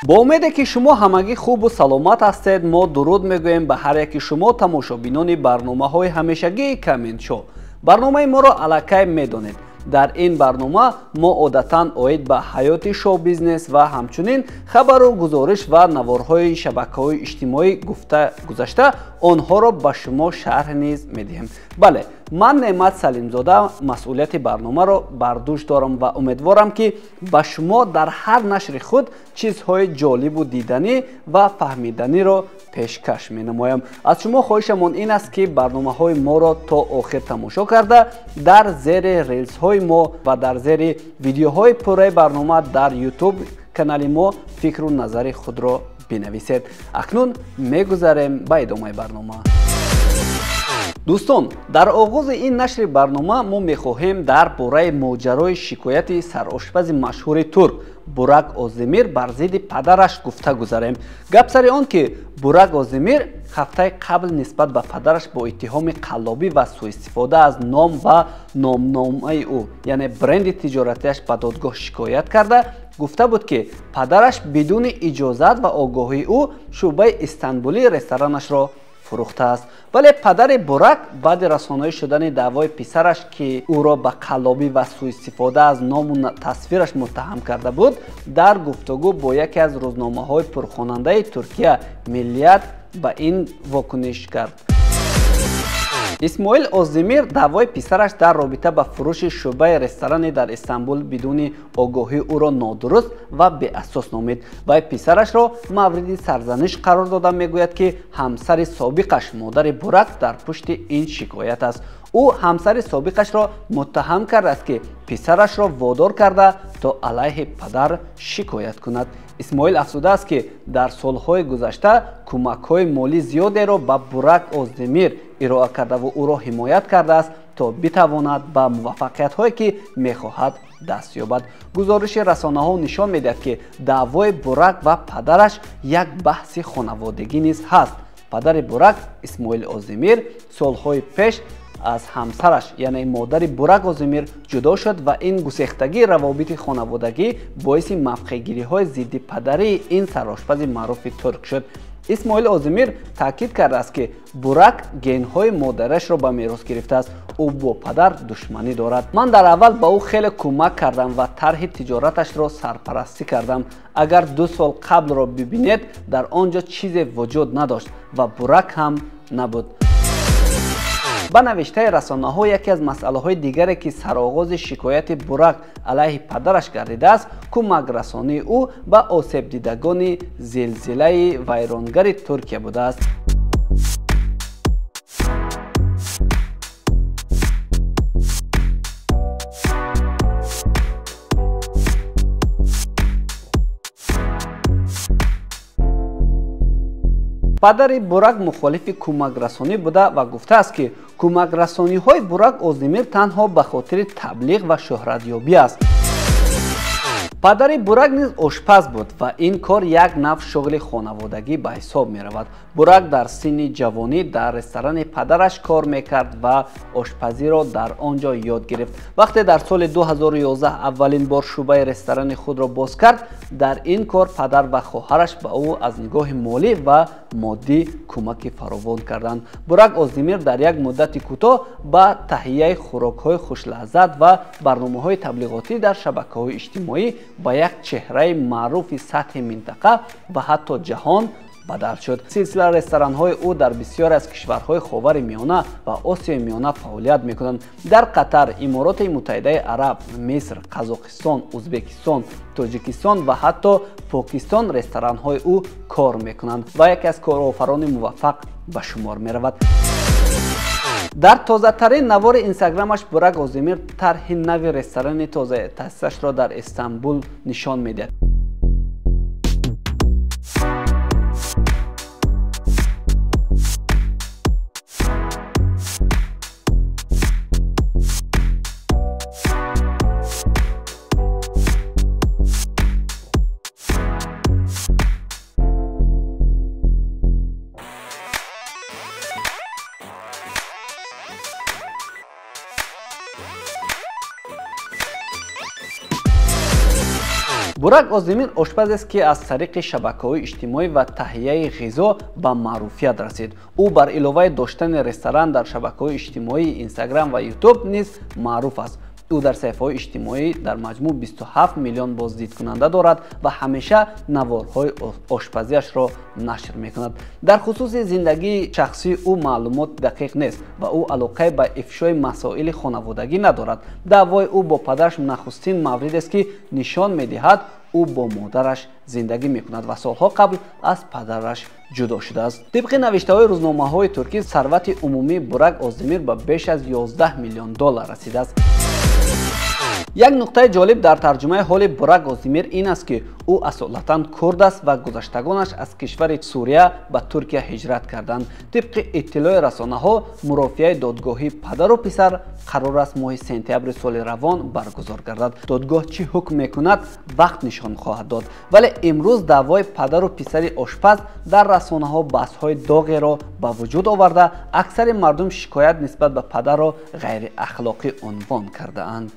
Бо умеде ки шумо ҳамагӣ хубу саломат ҳастед, мо дуруд мегӯем ба ҳар яки шумо тамошобинони барномаҳои ҳамешагии Коммент Шоу. Барномаи моро аллакай медонед. Дар ин барнома мо одатан оид ба ҳаёти шоу-бизнес ва ҳамчунин хабару гузориш ва наворҳои шабакаҳои иҷтимоӣ гуфта гузашта онҳоро ба шумо шарҳ низ медиҳем. Бале, ман Неъмат Салимзода масъулияти барномаро бар дӯш дорам ва умедворам, ки ба шумо дар ҳар нашри худ чизҳои ҷолибу диданӣ ва фаҳмиданиро пешкаш менамоям. Аз шумо хоҳишамон ин аст, ки барномаҳои моро то охир тамошо карда, дар зери рилсҳои мо ва дар зери видеоҳои пурраи барнома дар YouTube канали мо фикру назари худро бинависед. Акнун мегузарем ба идомаи барнома. Дӯстон, дар оғози ин нашри барнома мо мехоҳем дар бораи моҷарои шикояти сарошпази машҳури турк Бурак Оздемир бар зидди падараш гуфта гузарем. Гап сари он ки Бурак Оздемир ҳафтаи қабл нисбат ба падараш бо иттиҳоми қаллобӣ ва суистифода аз ном ва номномаи ӯ, яъне бренди тиҷоратиаш, ба додгоҳ шикоят карда гуфта буд, ки падараш бидуни иҷозат ва огоҳии ӯ шӯъбаи Истанбулии ресторанашро фурӯхтааст. Вале падари Бурак баъди расонаӣ шудани даъвои писараш, ки ӯро ба қаллобӣ ва суистифода аз ному тасвираш муттаҳам карда буд, дар гуфтугӯ бо яке аз рӯзномаҳои пурхонандаи Туркия Миллият ба ин вокуниш кард. Исмоил Оздемир даъвои писараш дар робита ба фурӯши шӯъбаи ресторане дар Истанбул бидуни огоҳии ӯро нодуруст ва беасос номид. Вай писарашро мавриди сарзаниш қарор дода мегӯяд, ки ҳамсари собиқаш, модари Бурак, дар пушти ин шикоят аст. Ӯ ҳамсари собиқашро муттаҳам кардааст, ки писарашро водор карда то алайҳи падар шикоят кунад. Исмоил афзудааст, ки дар солҳои гузашта кӯмакҳои молии зиёдеро ба Бурак Оздемир ироа кардаву ӯро ҳимоят кардааст, то битавонад ба муваффақиятҳое, ки мехоҳад, даст ёбад. Гузориши расонаҳо нишон медиҳад, ки даъвои Бурак ва падараш як баҳси хонаводагӣ низ ҳаст. Падари Бурак, Исмоил Оздемир, солҳои пеш аз ҳамсараш, яъне модари Бурак Оздемир, ҷудо шуд ва ин гусехтагии равобити хонаводагӣ боиси мавқеъгириҳои зидди падарии ин сарошпази маъруфи турк шуд. Исмоил Оздемир таъкид кардааст, ки Бурак генҳои модарашро ба мерос гирифтааст. Ӯ бо падар душманӣ дорад. Ман дар аввал ба ӯ хеле кӯмак кардам ва тарҳи тиҷораташро сарпарастӣ кардам. Агар 2 сол қаблро бибинед, дар он ҷо чизе вуҷуд надошт ва Бурак ҳам набуд. Ба навиштаи расонаҳо, яке аз масъалаҳои дигаре, ки сароғози шикояти Бурак алайҳи падараш гардидааст, кӯмакрасонии ӯ ба осебдидагони зилзилаи вайронгари Туркия будааст. Падари Бурак мухолифи кӯмакрасонӣ буда ва гуфтааст, ки кӯмакрасониҳои Бурак Оздемир танҳо ба хотири таблиғ ва шӯҳратёбӣ аст. Падари Бурак низ ошпаз буд ва ин кор як нав шуғли хонаводагӣ ба ҳисоб меравад. Бурак дар синни ҷавонӣ дар ресторани падараш кор мекард ва ошпазиро дар он ҷо ёд гирифт. Вақте дар соли 2011 аввалин бор шӯъбаи ресторани худро боз кард, дар ин кор падар ва хоҳараш ба ӯ аз нигоҳи молӣ ва моддӣ кӯмаки фаровон карданд. Бурак Оздемир дар як муддати кӯтоҳ ба таҳияи хӯрокҳои хушлаззат ва барномаҳои таблиғотӣ дар шабакаҳои иҷтимоӣ ба як чеҳраи маъруфи сатҳи минтақа ва ҳатто ҷаҳон бадал шуд. Силсила ресторанҳои ӯ дар бисёре аз кишварҳои Ховари Миёна ва Осиёи Миёна фаъолият мекунанд. Дар Қатар, Имороти Муттаҳидаи Араб, Миср, Қазоқистон, Ӯзбекистон, Тоҷикистон ва ҳатто Покистон ресторанҳои ӯ кор мекунанд ва яке аз корофарони муваффақ ба шумор меравад. Дар тозатарин навори инстаграмаш Бурак Оздемир тарҳи нави ресторани тозатаъсисашро дар Истанбул нишон медиҳад. Бурак Оздемир ошпазест, ки аз тариқи шабакаҳои иҷтимоӣ ва таҳияи ғизо ба маъруфият расид. Ӯ бар иловаи доштани ресторан дар шабакаҳои иҷтимоии Инстаграм ва Ютуб низ маъруф аст. Ӯ дар саҳифаҳои иҷтимоӣ дар маҷмӯъ 27 миллион боздидкунанда дорад ва ҳамеша наворҳои ошпазиашро нашр мекунад. Дар хусуси зиндагии шахсии ӯ маълумот дақиқ нест ва ӯ алоқае ба ифшои масоили хонаводагӣ надорад. Даъвои ӯ бо падараш нахустин мавридест, ки нишон медиҳад, ӯ бо модараш зиндагӣ мекунад ва солҳо қабл аз падараш ҷудо шудааст. Тибқи навиштаҳои рӯзномаҳои туркӣ, сарвати умумии Бурак Оздемир ба беш аз 11 миллион доллар расидааст. Як нуқтаи ҷолиб дар тарҷумаи ҳоли Бурак Оздемир ин аст, ки ӯ асолатан курд аст ва гузаштагонаш аз кишвари Сурия ба Туркия ҳиҷрат карданд. Тибқи иттилои расонаҳо, мурофиаи додгоҳии падару писар қарор аст моҳи сентябри соли равон баргузор гардад. Додгоҳ чӣ ҳукм мекунад, вақт нишон хоҳад дод, вале имрӯз даъвои падару писари ошпаз дар расонаҳо баҳсҳои доғеро ба вуҷуд оварда, аксари мардум шикоят нисбат ба падарро ғайриахлоқӣ унвон кардаанд.